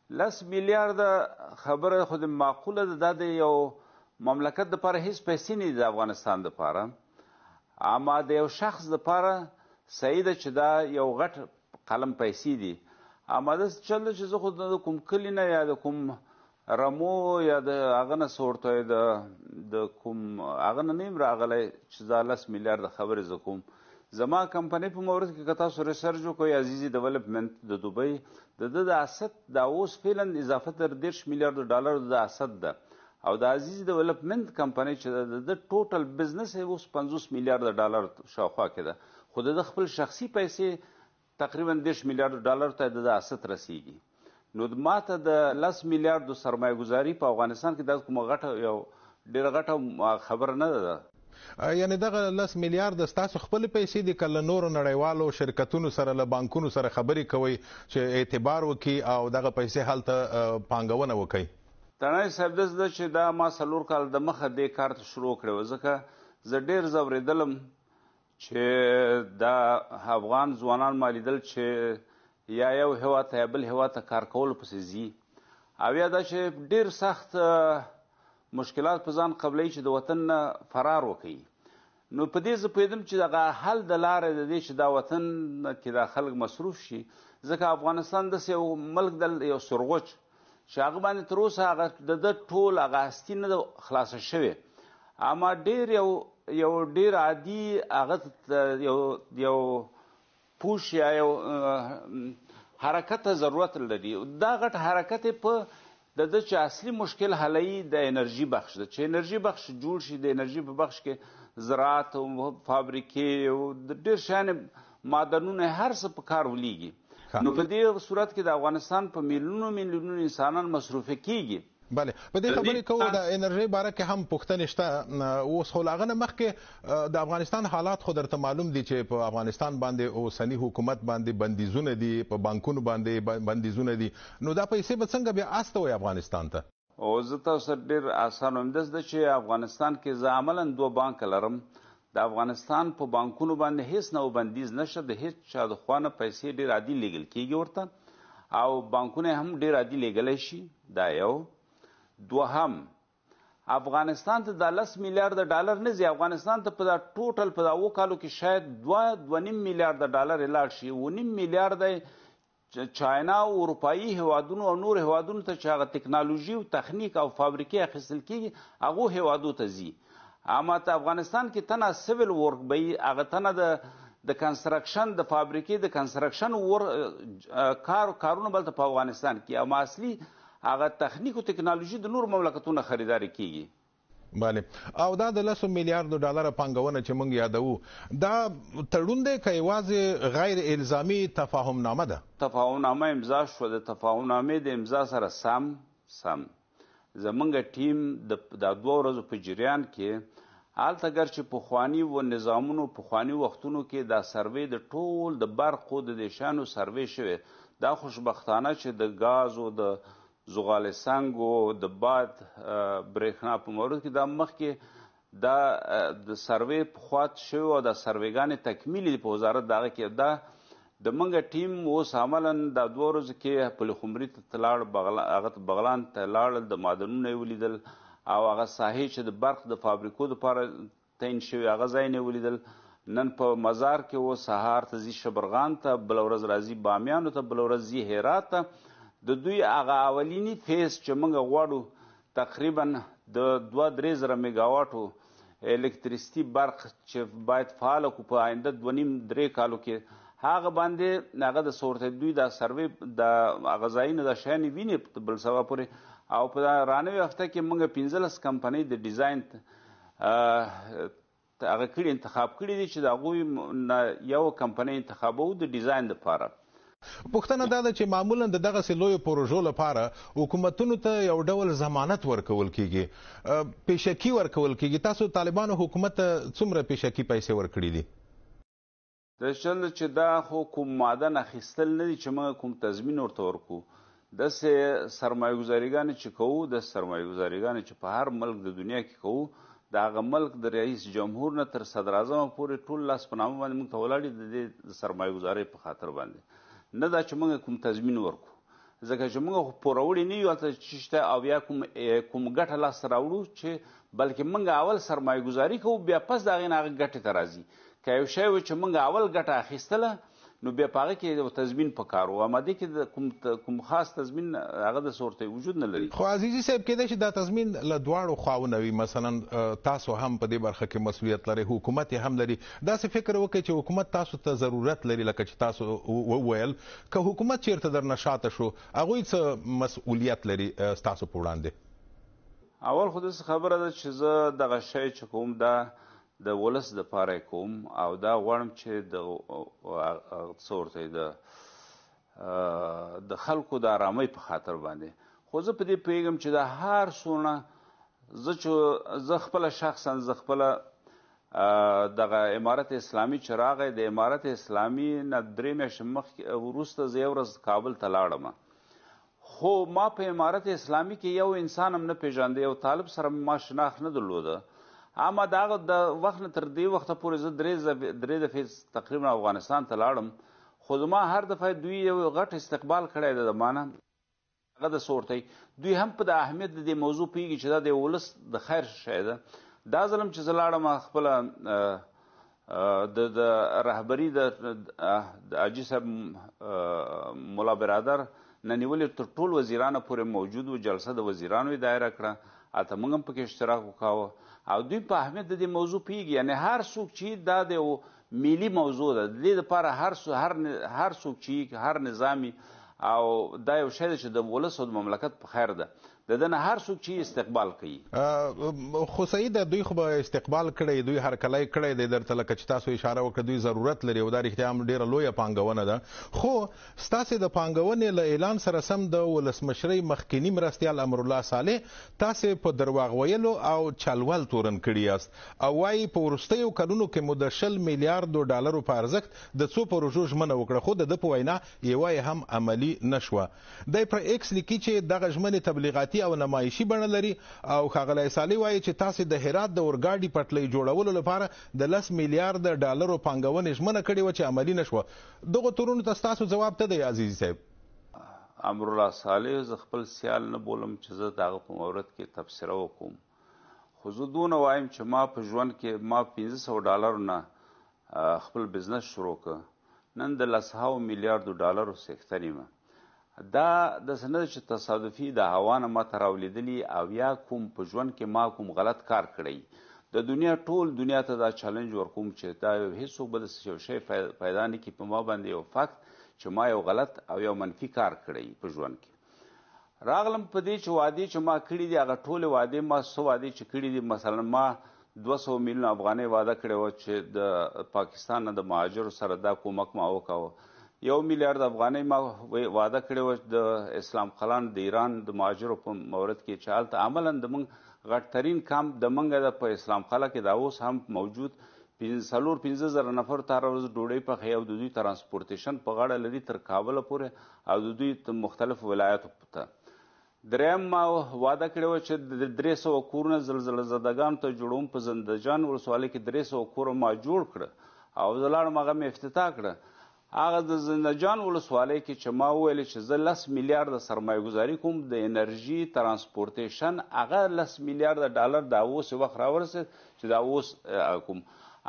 لس میلیارده خبره خو د معقوله ده، دا د یو مملکت دپاره هیڅ پیسې نه دي د افغانستان دپاره، اما د یو شخص دپاره صحیح ده چې دا یو غټ قلم پیسې دي. اما داسې چل ده چې زه خو د کوم کلي نه یا د کوم رمو یا د هغه نه څه ورته د کوم هغه نه نه یم راغلی چې دا 10 میلیارده خبرې زه کوم. زما کمپنۍ په مورد کې که تاسو research وکړئ، عزیزي development د دوبۍ د ده د asset دا اوس فعلا اضافه تر 30 میلیارډ ډالر د asset ده، او د عزیزي development کمپنۍ چې ده د ده total business یې اوس 50 میلیارډ ډالر شاوخوا کې ده، خو د ده خپل شخصي پیسې تقریبا 30 میلیارډ ډالر ته د ده asset رسیږي. نو ما ته د 10 میلیارډو سرمایه ګذاري په افغانستان کې دا کومه غټه یو ډېره غټه خبره نه ده. یعنی دغه 10 میلیارډ ستاسو خپل پیسې دي که له نورو نړیوالو شرکتونو سره له بانکونو سره خبرې کوئ چې اعتبار وکړي او دغه پیسې هلته پانګونه وکړي؟ تڼی صاحب داسې ده چې دا ما 4 کاله د مخه دې کار ته شروع کړی وه، ځکه زه ډېر ځورېدلم چې دا افغان ځوانان ما لیدل چې یا یو هېواد ته یا بل هېواد ته کار کولو پسې ځي، او یا دا چې ډېر سخت مشکلات په ځان قبلوي چې د وطن نه فرار وکړي. نو په دې زه پوهېدم چې دغه حل د لارې د دې چې دا وطن کې دا خلک مصروف شي، ځکه افغانستان داسې یو ملک دی، یو سرغوچ چې هغه باندې تر اوسه هغه د ده ټول هغه هستي نه ده خلاصه شوې، اما ډېر یو ډېر عادي هغه یو پوش یا یو حرکت ته ضرورت لري. دا غټ حرکت یې په د ده چې اصلي مشکل حلوي د انرژي بخش ده، چې انرژي بخش جوړ شي، د انرژي په بخش کې زراعت او فابریکې او ډېر شیان معدنونه هر څه په کار ولیږي. نو په دې صورت کې د افغانستان په میلیونونو میلیونونو انسانان مصروفه کیږي. بله، په دې خبرې کوو د انرژۍ باره کې هم پوښتنې شته. اوس خو له هغه نه مخکې د افغانستان حالات خو درته معلوم دي چې په افغانستان باندې اوسني حکومت باندې بندیزونه دي، په بانکونو باندې بندیزونه دي، نو دا پیسې به څنګه بیا استوئ افغانستان ته؟ او زه تاسو سره ډېر اسان وایم، داسې ده چې افغانستان کې زه عملاً 2 بانک لرم. د افغانستان په بانکونو باندې هیڅ نوع بندیز نشته، د هیڅ چا د خوا نه پیسې ډېر عادي لیږل کیږي ورته، او بانکونه هم ډېر عادي لیږلی شي. دا یو. دوهم، افغانستان ته دا 10 میلیارډ ډالر نه ځي، افغانستان ته په دا total په دا 7 کالو کې شاید 2.5 میلیارډ ډالر یې لاړ شي. 7.5 میلیارډ یې چاینا او اروپایي هېوادونو او نور هېوادونو ته چې هغه تکنالوژي او تخنیک او فابریکې اخیستل کېږي هغو هېوادو ته ځي. اما ته افغانستان کې تنه civil work به وي، هغه تنه د construction د فابریکې د construction کارونه بلته په افغانستان کې، اما اصلي هغه تخنیک او تکنالوژي د نورو مملکتونو خریداري کیږي. بله، او دا د 10 میلیارډو ډالر پانګونه چې موږ یادوو دا تړون دی که یوازې غیر الزامي تفاهمنامه ده؟ تفاهمنامه امضا شوه، د تفاهمنامې د امضا سره سم سم زمونږ ټیم د 2 ورځو په جریان کې هلته ګر چې پخواني و نظامونو پخواني وختونو کې دا سروې د ټول د برقو د دې شیانو سروې شوې، دا خوشبختانه چې د ګازو د زغال سنګو د باد برېښنا په مورد کې دا مخکې دا د سروې پخوا شوې او دا سروېګانې تکمیلې دي په وزارت د هغه کې. دا د موږ ټیم اوس عملاً دا 2 ورځو کې پلخمري ته لاړ، هغه ته بغلان ته لاړل، د معدنونه یې ولیدل او هغه ساحې چې د برق د فابریکو دپاره تعین شوې هغه ځایونه یې ولیدل. نن په مزار کې و، سهار ته ځي شبرغان ته، بله ورځ راځي بامیانو ته، بله ورځ ځي هرات ته. د دوی هغه اولینی phase چې موږ غواړو تقریباً د 2-3 زره میګاواټو الکتریسیتي برق چې باید فعاله کړو په آینده 2.5-3 کالو کې، هغه باندې هغه د څه ورته دوی دا سروې د هغه ځایونه دا شیان یې ویني په بل سبا پورې. او په دا رانوې هفته کې موږ 15 کمپنۍ د ډیزاین هغه کړي انتخاب کړي دي چې د هغوی نه یو کمپنۍ انتخابوو د ډیزاین دپاره. پوښتنه دا ده چې معمولاً د دغسې لویو پروژو لپاره حکومتونو ته یو ډول ضمانت ورکول کیږي، پیشکي ورکول کیږي. تاسو طالبانو حکومت ته څومره پیشکي پیسې ورکړي دي؟ د چل چې دا خو کوم معدن اخیستل نه دي چې موږ کوم تضمین ورته ورکو. داسې سرمایهګذاریګانې چې کوو، داسې سرمایهګذاریګانې چې په هر ملک د دنیا کې کوو، د هغه ملک د رئیس جمهور نه تر صدراعظمه پورې ټول لاس په نامه باندې موږ ته ولاړ دي د دې سرمایهګذارۍ په خاطر باندې، نه دا چې موږ کوم تضمین ورکو. ځکه چې موږ خو پوروړي نه یو هلته چې شته او یا کوم ګټه لاسته راوړو، چې بلکې موږ اول سرمایه ګذاري کوو، بیا پس د هغې نه هغه ګټې ته راځي. که یو شی و چې موږ اول ګټه اخیستله، نو بیا په هغه کې یو تضمین پکار و، اما دې کې کوم خاص تضمین هغه داسې ورته وجود نه لري. خو عزیزي صاحب، کېدای شي دا تضمین له دواړو خواو نه وي. مثلا تاسو هم په دې برخه کې مسؤلیت لرئ، حکومت یې هم لري. داسې فکر وکړئ چې حکومت تاسو ته ضرورت لري، لکه چې تاسو وویل، که حکومت چېرته درنه شاته شو، هغوی څه مسؤلیت لري ستاسو په وړاندې؟ اول خو داسې خبره ده چې زه دغه شی چې کوم دا د ولس دپاره یې کوم، او دا غواړم چې د څه ورته د خلکو د آرامۍ په خاطر باندې. خو زه په دې پوهېږم چې دا هر څونه زه چې زه خپله شخصا زه خپله دغه امارت اسلامي چې راغی، د امارت اسلامي نه 3 میاشتې مخکې وروسته زه یو ورځ کابل ته لاړم. خو ما په امارت اسلامي کې یو انسان هم نه پېژانده، یو طالب سره ما شناخت نه درلوده. اما د هغه د وخت نه تر دې وخته پورې زه درې دفعې تقریبا افغانستان ته لاړم، خو زما هر دفعه دوی یو غټ استقبال کړی دی د ما نه. هغه د څه دوی هم په د اهمیت د دې موضوع پوهېږي چې دا د ولس د خیر شی ده. دا ځل هم چې زه لاړم خپله د رهبري د حاجي صاحب ملا برادر نه نیولې تر ټول وزیرانو پورې موجود و، جلسه د وزیرانو یې دایره کړه، هلته موږ هم پکې اشتراک وکاوه، او دوی په اهمیت د دې موضوع پوهېږي. یعنې هر څوک چې دا د یو ملي موضوع ده، د دې دپاره هر څوک چې هر نظام او دا یو شی دی چې د ولس او د مملکت په خیر ده، د ده نه هر څوک چې استقبال کوي. خو صحیح ده، دوی خو به استقبال کړی، دوی هرکلی کړی دی درته، لکه چې تاسو اشاره وکړه دوی ضرورت لري، او دا رښتیا هم ډېره لویه پانګونه ده. خو ستاسې د پانګونې له اعلان سره سم د ولسمشرۍ مخکیني مرستیال امرالله صالح تاسې په درواغ ویلو او چلول تورن کړي یاست، او وایي په وروستیو کلونو کې مو د 20 میلیاردو ډالرو په ارزښت د څو پروژو ژمنه وکړه، خو د ده په وینا یوه یې هم عملي نه شوه. دی پر ایکس لیکي چې دغه ژمنې تبلیغاتي او نمایشي بڼه لري، او ښاغلی صالح وایي چې تاسې د هرات د اورګاډي پټلۍ جوړولو لپاره د 10 میلیارد ډالرو پانګونې ژمنه کړې وه چې عملي نه شوه. دغو تورونو ته ستاسو ځواب څه دی عزیزي صاحب؟ امرالله صالح زه خپل سیال نه بولم چې زه د هغه په مورد کې تبصره وکوم، خو زه دونه وایم چې ما په ژوند کې ما 500 ډالرو نه خپل بزنس شروع کړ، نن د لسهاو میلیاردو ډالرو څښتن یم. دا داسې نه ده چې تصادفي د هوا نه ما ته راولیدلي او یا کوم په ژوند کې ما کوم غلط کار کړی. د دنیا ټول دنیا ته دا چلنج ورکوم چې دا یو هیڅوک به داسې یو شی پیدا نه کړي په ما باندې یو فکت چې ما یو غلط او یو منفي کار کړی په ژوند کې. راغلم په دې چې وعدې چې ما کړي دي، هغه ټولې وعدې ما څه وعدې چې کړي دي، مثلا ما 200 میلیون افغانۍ وعده کړې وه چې د پاکستان نه د مهاجرو سره دا کومک ما وکاوه، 1 میلیارد افغانۍ ما وعده کړې وه د اسلام قلان د ایران د مهاجرو په مورد کې چې هلته عملاً د موږ غټترین کمپ د موږ د په اسلام قلعه کې دا اوس هم موجود 4-5 زره نفر ته هره ورځ ډوډۍ پخوي او د دوی ترانسپورتیشن په غاړه لري تر کابله پورې او د دوی تر مختلفو ولایاتو ته. دریم ما وعده کړې وه چې د 300 کورونه زلزله زدګانو ته جوړوم، په زندهجان ولسوالۍ کې 300 کوره ما جوړ کړه او زه لاړم هغه مې افتتاح کړه. هغه د زندهجان ولسوالۍ کې چې ما وویل چې زه 10 میلیارده سرمایه ګذاري کوم د انرژي ترانسپورتیشن، هغه 10 میلیارده ډالر دا اوس وخت راورسېد چې دا اوس کوم.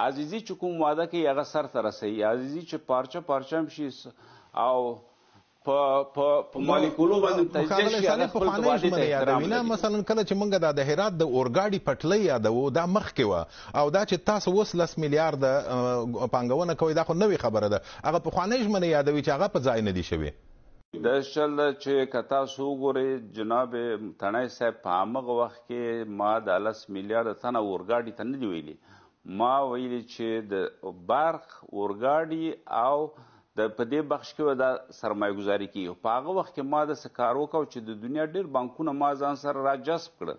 عزیزي چې کوم وعده کوي هغه سر ته رسوي، عزیزي چې پارچه پارچه هم شي او په مالیکولو باندې تجزیه شي، هغه خپل وعدې ته احترام لري. مثلا کله چې موږ دا د هرات د اورګاډي پټلۍ یادوو دا مخکې وه، او دا چې تاسو اوس 10 میلیارده پانګونه کوئ دا خو نوې خبره ده، هغه پخوانۍ ژمنې یادوي چې هغه په ځای نه دي شوې. دا چل ده چې که تاسو وګورئ جناب تڼی صاحب، په همغه وخت کې ما د 10 میلیارده تنه اورګاډي ته نه دي ویلي، ما ویلي چې د برق اورګاډي او د په دې بخش کې به دا سرمایه ګذاري کېږي. په هغه وخت کې ما داسې کار وکړ چې د دنیا ډېر بانکونه ما ځان سره را جذب کړه،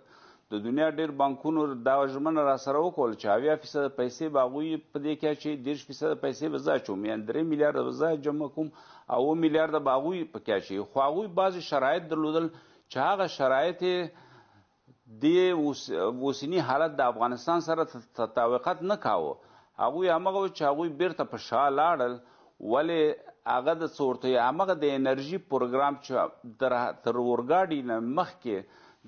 د دنیا ډېر بانکونو دا ژمنه را سره وکول چې 70% پیسې به هغوی په دې کې اچوي، 30% پیسې به زه اچوم، یعنې 3 میلیارده به زه جمع کوم او 7 میلیارده به هغوی پکې اچوي. خو هغوی بعضې شرایط درلودل چې هغه شرایط یې دې اوسني حالت د افغانستان سره تطابقت نه کاوه. هغوی همغه و چې هغوی بیرته په شا لاړل، ولې هغه د څه ورته همغه د انرژي پروګرام چې تر اورګاډي نه مخکې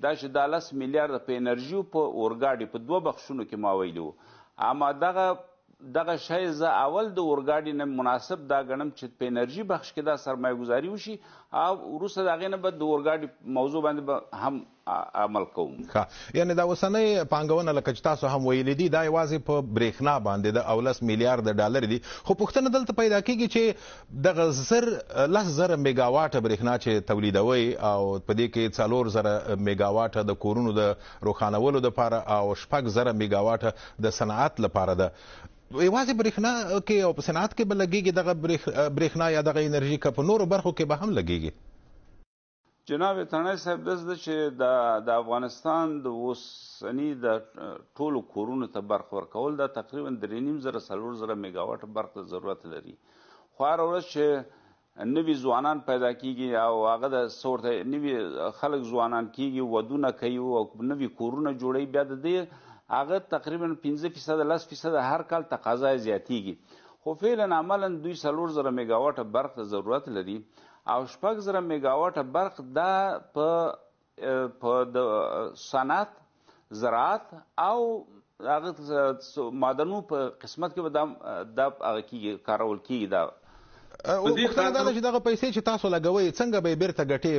دا چې دا 10 میلیارده په انرژي او په اورګاډي په دوه بخشونو کې ما ویلي وو، اما دغه شی زه اول د اورګاډي نه مناسب دا ګڼم چې په انرژي بخش کې دا سرمایه ګذاري وشي او وروسته د هغې نه به د اورګاډي موضوع باندې به هم عمل کوم. ښه، یعنې دا اوسنۍ پانګونه لکه چې تاسو هم ویلي دي دا یوازې په برېښنا باندې ده او 10 میلیارده ډالر دي، خو پوښتنه دلته پیدا کېږي چې دغه 10,000 میګاواټه برېښنا چې تولیدوئ او په دې کې 4,000 میګاواټه د کورونو د روښانولو دپاره او 6,000 میګاواټه د صنعت لپاره ده، یوازې برېښنا کې او په صنعت کې به لګېږي دغه برېښنا یا دغه انرژي که په نورو برخو کې به هم لګېږي؟ جناب تڼی صاحب، داسې ده چې د افغانستان د اوسني د ټولو کورونو ته برق ورکول دا تقریبا 3,500 4,000 میګاواټ برق ته ضرورت لري، خو هره ورځ چې نوي ځوانان پیدا کیږي او هغه د څه ورته نوي خلک ځوانان کیږي، ودونه کوي او نوي کورونه جوړوي، بیا د دې هغه تقریبا 5% 10% هر کال تقاضا یې زیاتیږي، خو فعلا عملا دوی 4,000 میګاواټه برق ته ضرورت لري او 6,000 میګاواټه برق دا په د صنعت، زراعت او هغه معدنو په قسمت کې به دا هغه کیږي، کارول کیږي. دا پوښتنه دا ده چې دغه پیسې چې تاسو لګوئ څنګه به یې بیرته ګټې،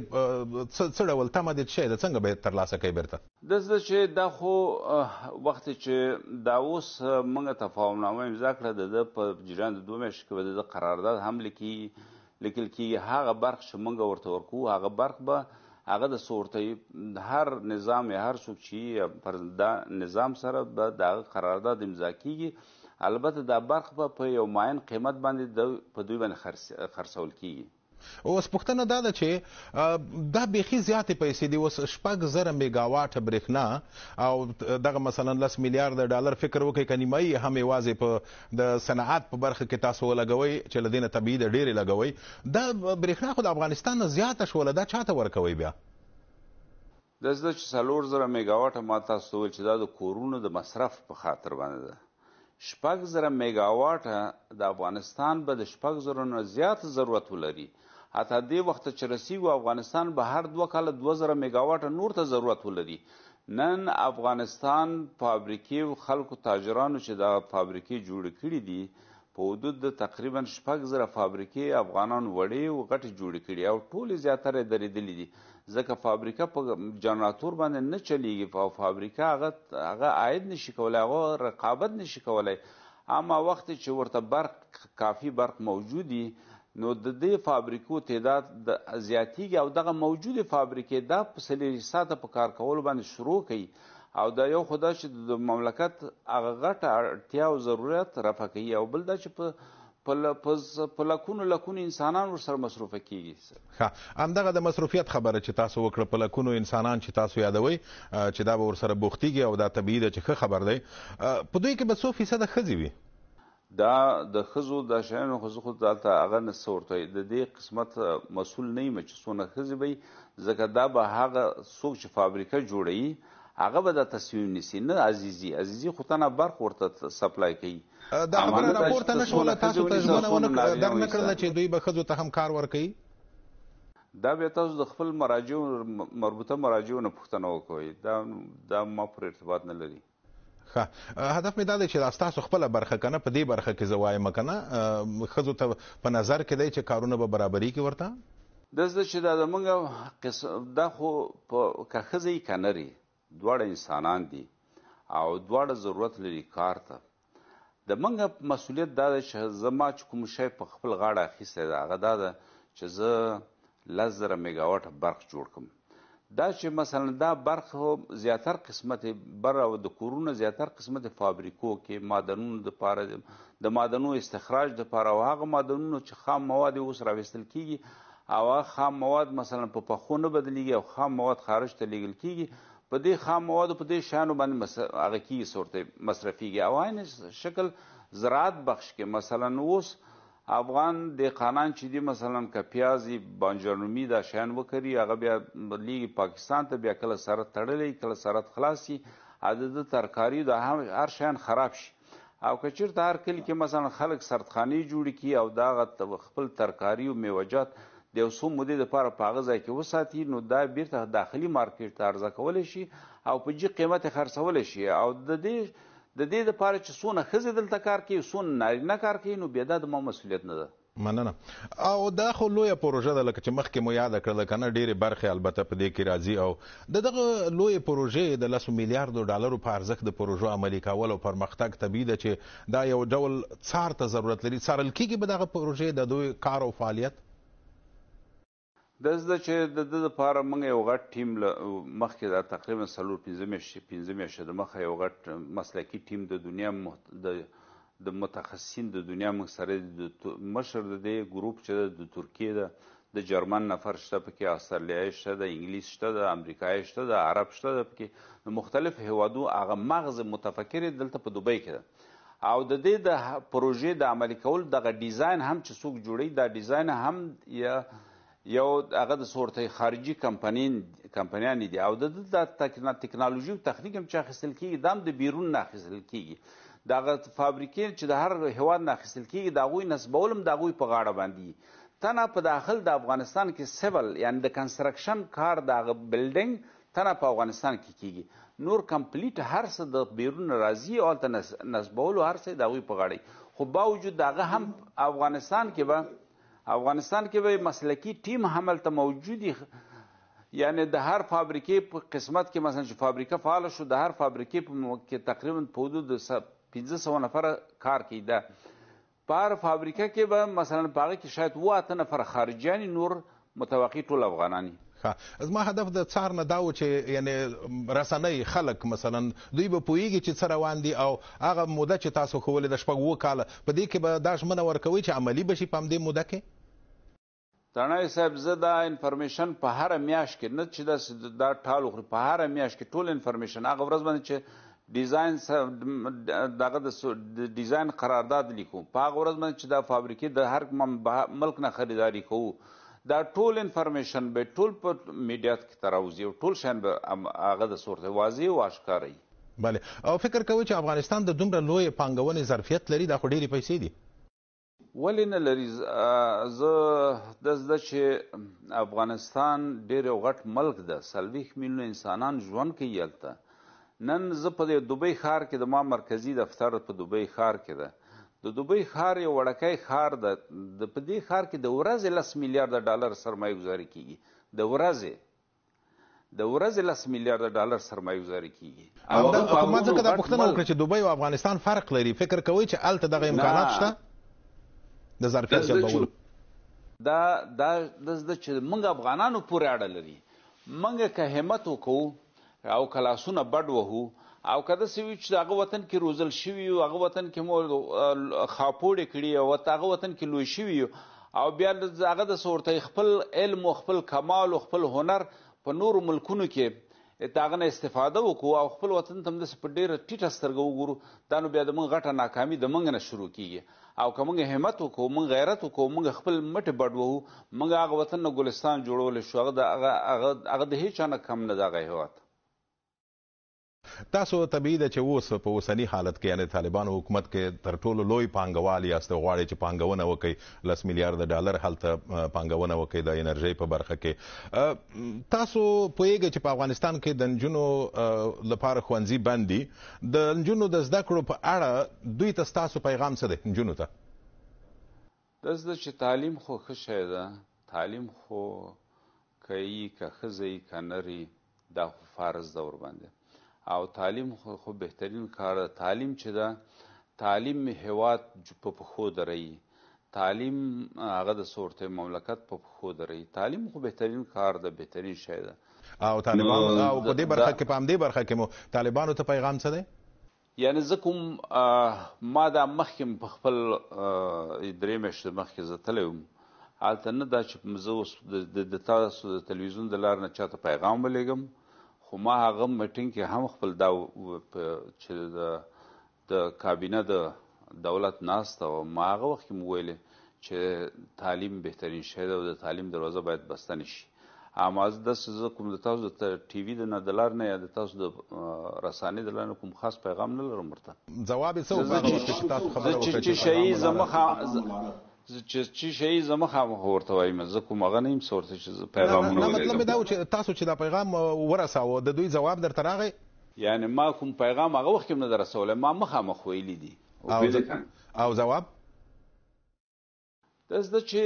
څه ډول تمه دې څه شی ده، څنګه به یې ترلاسه کوئ بیرته؟ داسې ده چې دا خو وخت چې دا اوس موږ تفاهمنامه امضا کړه، د ده په جریان د 2 میاشتو کې به د ده قرارداد هم لیکل کېږي. هغه برق چې موږ ورته ورکوو هغه برق به هغه د څه ورته هر نظام یا هر څوک چې پر دا نظام سره به د هغه قرارداد امضا کېږي. البته دا برق به په یو معین قیمت باندې په دوی باندې خرڅول کېږي. اوس پوښتنه دا ده چې دا بیخي زیاتې پیسې دي، اوس 6,000 میګاواټه برېښنا او دغه مثلا 10 میلیارده ډالر، فکر وکړئ که نیمایي هم یوازې په د صنعت په برخه کې تاسو ولګوئ چې له دې نه طبیعي ده ډېرې لګوئ، دا برېښنا خو د افغانستان نه زیاته شوله، دا چا ته ورکوئ بیا؟ داسې ده چې 4,000 میګاواټه ما تاسو ته وویل چې دا د کورونو د مصرف په خاطر باندې ده. 6,000 میګاواټه د افغانستان به د 6,000 نه زیات ضرورت ولري. حتی دې وخت چې رسیږو افغانستان به هر 2 کاله 2,000 میګاواټه نور ته ضرورت ولري. نن افغانستان فابریکې او خلکو تاجرانو چې دا فابریکې جوړې کړې دي په حدود د تقریبا 6,000 فابریکې افغانان وړې او غټې جوړې کړي او ټولې زیاتره یې درېدلې دي، ځکه فابریکه په جنراتور باندې نه چلیږي او فابریکه هغه عاید نشي کولی، هغه رقابت نشي کولی. اما وخت چې ورته برق کافي برق موجود وي نو د دې فابریکو تعداد زیاتیږي او دغه موجودې فابریکې دا په 4 ساعته په کار کولو باندې شروع کوي او دا یو خو دا چې د مملکت هغه غټه اړتیا او ضرورت رفع کوي او بل دا چې په لکونو لکونو انسانان ورسره مصروفه کیږي. ښه، همدغه د مصروفیت خبره چې تاسو وکړه، په لکونو انسانان چې تاسو یادوئ چې دا به ورسره بوختیږي او دا طبیعي ده چې ښه خبر دی، په دوی کې به څو فیصده ښځې وي؟ دا د ښځو دا شیانو خو زه خو دلته هغه نه څه ورته د دې قسمت مسؤل نه یم چې څونه ښځې به وي، ځکه دا به هغه څوک چې فابریکه جوړوي هغه به دا تصمیم نیسي، نه عزیزي. عزیزي خو تنها برق ورته سپلای کوي. دا خبره راپورته نه شوله، تاسو ته ژمنه در نه کړله چې دوی به ښځو ته هم کار ورکوي؟ دا بیا تاسو د خپل مراجعو مربوطه مراجعو نه پوښتنه وکوئ، دا ما پورې ارتباط نه لري. ښه، هدف مې دا دی چې دا ستاسو خپله برخه که نه، په دې برخه کې زه وایم که نه ښځو ته په نظر کې دی چې کارونه به برابرېږي ورته؟ داسې ده چې دا زمونږ دا خو که ښځه یي که نر یي دواړه انسانان دي او دواړه ضرورت لري کار ته. د موږ مسؤلیت دا دی چې زما چې کوم شی په خپل غاړه اخیستی ده هغه دا ده چې زه 10,000 میګاواټه برق جوړ کړم. دا چې مثلا دا برق زیاتر قسمت بر او د کورونو زیاتر قسمت فابریکو کې معدنونو دپاره، د معدنو استخراج دپاره او هغه معدنونو چې خام مواد یې اوس راویستل کېږي او هغه خام مواد مثلا په پخو نه بدلېږي او خام مواد خارج ته لېږل کېږي، په دې خام موادو په دې شیانو باندې هغه کېږي، څه ورته مصرفېږي. او عین شکل زراعت بخش کې مثلا اوس افغان دهقانان چې دي مثلا که پیاز یې بانجان رومي دا شیان وکري هغه بیا لېږي پاکستان ته، بیا کله سرحد تړلی کله سرحد خلاص شي، د ده ترکاري دا هر شیان خراب شي. او که چېرته هر کلي کې مثلا خلک سردخانې جوړې کړي او دغه خپل ترکاري او میوهجات د یو څو مودې دپاره په هغه ځای کې وساتي، نو دا بیرته داخلي مارکیټ ته عرضه کولی شي او په جیګ قیمت یې خرڅولی شي. او د دې دپاره چې څونه ښځې دلته کار کوي، څونه نارینه کار کوي، نو بیا دا د ما مسؤلیت نه ده. مننه. او دا خو لویه پروژه ده، لکه چې مخکې مو یاده کړله که نه، ډېرې برخې البته په دې کې راځي. او د دغه لویې پروژې د 10 میلیاردو ډالرو په ارزښت د پروژو عملي کول او پرمختګ طبیعي ده چې دا یو ډول څار ته ضرورت لري. څارل کېږي به دغه پروژې د دوی کار او فعالیت؟ داسې ده چې د ده دپاره موږ یو غټ ټیم له مخکې دا تقریبا څلور پنځه میاشتې پنځه میاشتې د مخه یو غټ مسلکي ټیم د دنیا د متخصصین د دنیا موږ سره د مشر د دې ګروپ چې ده د ترکیې ده، د جرمن نفر شته پکې، استرالیایي شته، د انګلیس شته، د امریکایي شته، د عرب شته ده پکې، د مختلف هیوادو هغه مغز متفکر دلته په دوبۍ کې ده. او د دې د پروژې د عملي کول دغه ډیزاین هم چې څوک جوړوي، دا ډیزاین هم یا یو هغه د څه خارجي کمپنیانې دي. او د ده د تکنالوژي او تخنیک هم چې اخیستل کېږي، دا هم د بیرون نه اخیستل کېږي. دغه فابریکې چې د هر هیواد نه اخیستل کېږي، د هغوی نصبول هم د هغوی په غاړه باندې دي. تنه په داخل د افغانستان کې civil یعنی د construction کار د هغه building تنه په افغانستان کې کېږي، نور complete هر څه د بیرون راځي او هلته نصبولو هر څه د هغوی په غاړه. خو باوجود د هغه هم افغانستان کې به مسلکي ټیم هم هلته موجود وي. یعنی د هر فابریکې په قسمت کې مثلا چې فابریکه فعاله شو، د هر فابریکې په کې تقریبا په حدود د 500 نفره کار کوي. ده په هر فابریکه کې به مثلا په هغه کې شاید 7-8 نفره خارجیان، نور متوقع ټول افغانان. ښه، زما هدف د څار نه دا و چې یعنی رسنۍ خلک مثلا دوی به پوهېږي چې څه روان دي، او هغه موده چې تاسو ښوولې ده 6-7 کاله، په دې کې به دا ژمنه ورکوئ چې عملي به شي په همدې موده کې؟ تڼی صاحب، زه دا information په هره میاشت کې نه چې داسې دا ټال وخوري، په هره میاشت کې ټول information هغه ورځ باندې چې ډیزاین دغه د ډیزاین قرارداد لیکو، په هغه ورځ باندې چې دا فابریکې د هر ملک نه خریداري کوو، دا ټول information به ټول په میډیا کې ته راوځي او ټول شیان به هغه د څه ورته واضح او آشکاره وي. بله، او فکر کوئ چې افغانستان د دومره لویې پانګونې ظرفیت لري؟ دا خو ډېرې پیسې دي. ولې نه لري؟ زه داسې ده چې افغانستان ډېر یو غټ ملک ده، 40 میلیونه انسانان ژوند کوي هلته. نن زه په دې دوبۍ ښار کې، د ما مرکزي دفتر په دوبۍ ښار کې ده. د دوبۍ ښار یو وړوکی ښار ده، د په دې ښار کې د ورځې 10 میلیارده ډالر سرمایه ګذاري کېږي. د ورځې 10 میلیارده ډالر سرمایه ګذاري کېږي. او خو ما ځکه دا پوښتنه وکړه چې دوبۍ او افغانستان فرق لري، فکر کوئ چې هلته دغه امکانات شته د ظرفیت جلبولو؟ دا داسې ده چې موږ افغانانو پورې اړه لري. موږ که همت وکړو او که لاسونه بډ وهو، او که داسې وي چې هغه وطن کې روزل شوي یو، هغه وطن کې مو خاپوړې کړي او هغه وطن کې لوی شوي یو، او بیا هغه داسې ورته خپل علم او خپل کمال او خپل هنر په نورو ملکونو کې د هغه نه استفاده وکړو او خپل وطن ته هم داسې په ډېره ټیټه سترګه وګورو، دا نو بیا د موږ غټه ناکامي د موږ نه شروع کېږي. او که موږ همت وکړو، موږ غیرت وکړو، موږ خپل مټې بډ وهو، موږ هغه وطن نه ګلستان جوړولی شو. هغه د هیچا نه کم نه ده هغه هېواد. تاسو طبیعي ده چې اوس په اوسني حالت کې، یعنی طالبانو حکومت کې تر ټولو لوی پانګوال یاست، غواړئ چې پانګونه وکړئ، 10 میلیارده ډالر هلته پانګونه وکړئ د انرژۍ په برخه کې. تاسو پوهېږئ چې په افغانستان کې د نجونو لپاره ښوونځي بند دي، د نجونو د زده کړو په اړه دوی ته ستاسو پیغام څه دی نجونو ته؟ داسې ده چې تعلیم خو ښه شی ده، تعلیم خو که یي که ښځه یي که نر یي، دا خو فرض ده ورباندې. او تعلیم خو بهترین کار ده. تعلیم چې ده، تعلیم هیواد په پښو دروي، تعلیم هغه د څه ورته مملکت په پښو دروي. تعلیم خو بهترین کار ده، بهترین شی ده. او طالبانو او په دې برخه کې، په همدې برخه کې مو طالبانو ته پیغام څه دی؟ یعنی زه کوم، ما دا مخکې په خپل 3 میاشتې مخکې زه تللی وم هلته، نه دا چې زه اوس د تاسو د تلویزیون د لارې نه چاته پیغام ولېږم، خو ما هغه میټینګ کې هم خپل دا چې د کابینه د دولت ناسته وه، ما هغه وخت کې مو ویلې چې تعلیم بهترین شی ده او د تعلیم دروازه باید بسته نه شي. اما زه داسې زه کوم د تاسو د ټي وي د نه د لارې نه یا د تاسو د رسانې د لارې نه کوم خاص پیغام نه لرم ورته. ځواب یې څه و په هغه وخت کې چې تاسو خبره وکړه چې پیغام ولاړه؟ زه چې چې شي زه مخامخ ورته وایم، زه کوم هغه نه یم څه ورته چې زه پیغامونه نه، مطلب مې دا و چې تاسو چې دا پیغام ورساوه د دوی ځواب درته راغی؟ یعنې ما کوم پیغام هغه وخت کې هم نه دی رسولی، ما مخامخ ویلي دي. او ځواب؟ داسې ده چې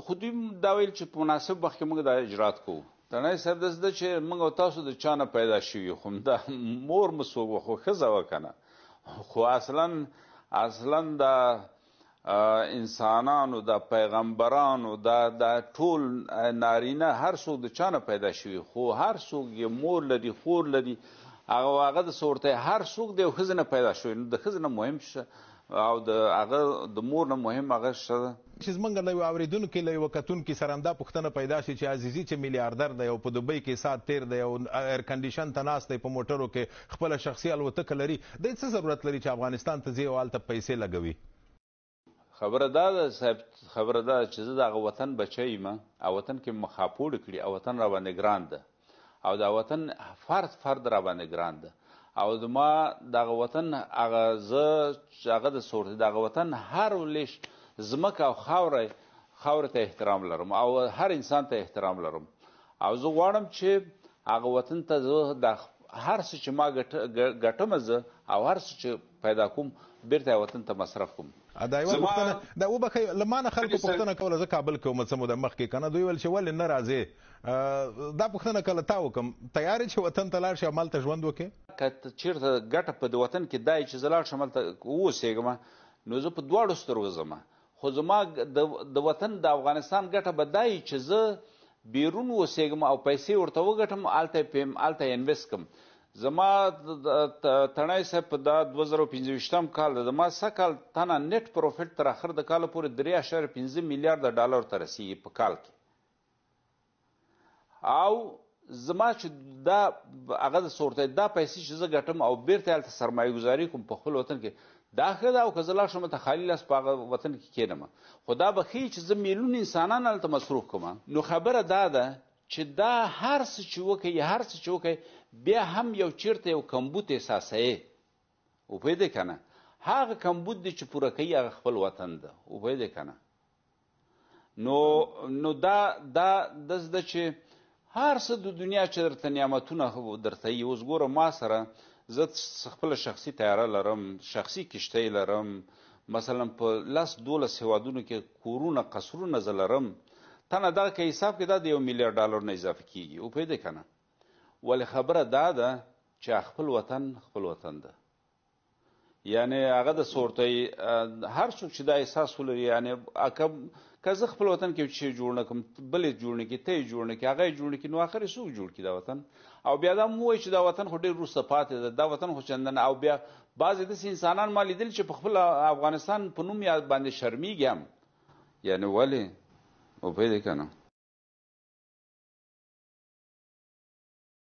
خو دوی دا ویل چې په مناسب وخت کې موږ دا اجرات کوو. تڼی صاحب داسې ده چې موږ او تاسو د چا نه پیدا شوي، خو دا مور مو څوک وه، خو ښځه وه که نه، خو اصلا دا انسانانو، دا پیغمبرانو، دا ټول نارینه هر څوک د چا نه پیدا شوي، خو هر څوک یې مور لري، خور لري، هغه د څه ورته هر څوک د یو ښځې نه پیدا شوی، نو د ښځې نه مهم شه او د هغه د مور نه مهم هغه شه ده. چې زمونږ له یوه اورېدونکي، له یوه کتونکي سره همدا پوښتنه پیدا شي چې عزیزي چې میلیاردر دی او په دوبۍ کې ساعت تېر دی او ایرکنډیشن ته ناست دی، په موټرو کې خپله شخصي الوتکه لري، دی څه ضرورت لري چې افغانستان ته ځي او هلته پیسې لګوي؟ خبره دا ده صاحب، خبره دا ده چې زه د هغه وطن بچی یم او وطن کې مې مخاپوړې کړي او وطن را باندې ګران ده او دا وطن فرد فرد را باندې ګران ده او زما دغه وطن هغه زه هغه د څه ورته دغه وطن هر لېش ځمکه او خاورې ته احترام لرم او هر انسان ته احترام لرم او زه غواړم چې هغه وطن ته زه د هر څه چې ما ګټم زه او هر څه چې پیدا کوم بیرته وطن ته مصرف کوم. دا یوه پوښتنه دا وبخښئ، له ما نه خلکو پوښتنه کوله، زه کابل کې وم څه موده مخکې که نه، دوی ویل چې ولې نه راځې؟ دا پوښتنه که له تا وکړم، تیار یې چې وطن ته لاړ شې او همالته ژوند وکړې؟ که چېرته ګټه په دې وطن کې دا یې چې زه لاړ شم هلته واوسېږم، نو زه په دواړو سترګو ځم، خو زما د وطن د افغانستان ګټه به دا وي چې زه بیرون اوسېږم او پیسې ورته وګټم، هلته یې انویسټ کړم. زما تڼی صاحب په دا 2025 کال ده، زما سږ کال تنه نټ پروفیټ تر اخر د کاله پورې 3.5 میلیارده ډالر ته رسېږي په کال کې. او زما چې دا هغه د څه ورته دا پیسې چې زه ګټم او بیرته هلته سرمایه ګذاري کوم په خپل وطن کې، دا ښه ده. او که زه لاړ شم هلته خالي لاس په هغه وطن کې کښېنم، خو دا به ښه وي چې زه میلیون انسانان هلته مصروف کړم. نو خبره دا ده چې دا هر څه چې وکړي، هر څه چې وکړي، بیا هم یو چیرته یو کمبود احساسوي، وپوهېدې که نه؟ هغه کمبود دی چې پوره کوي هغه خپل وطن ده، وپوهېدې که نه؟ نو دا داسې ده چې هر څه د دنیا چې درته نعمتونه درته وي. اوس ګوره ما سره زه خپله شخصي طیاره لرم، شخصي کښتۍ لرم، مثلا په 10 12 هېوادونو کې کورونه قصرونه زه لرم. تنه دغه که حساب کې دا د 1 میلیارډ ډالر نه اضافه کېږي، وپوهېدې که نه؟ ولې خبره دا ده چې خپل وطن خپل وطن ده، یعنې هغه د څه ورته هر څوک چې دا احساس ولري، یعنې که زه خپل وطن کې چې جوړ نه کړم، بل یې جوړ نه کړي، ته یې جوړ نه کړي، هغه یې جوړ نه کړي، نو اخر یې څوک جوړ کړي دا وطن؟ او بیا دا هم ووایي چې دا وطن خو ډېر وروسته پاتې ده، دا وطن خو چندان. او بیا بعضې داسې انسانان ما لیدل چې په خپل افغانستان په نوم یا باندې شرمېږي هم، یعنې ولې؟ وپوهېدې که نه؟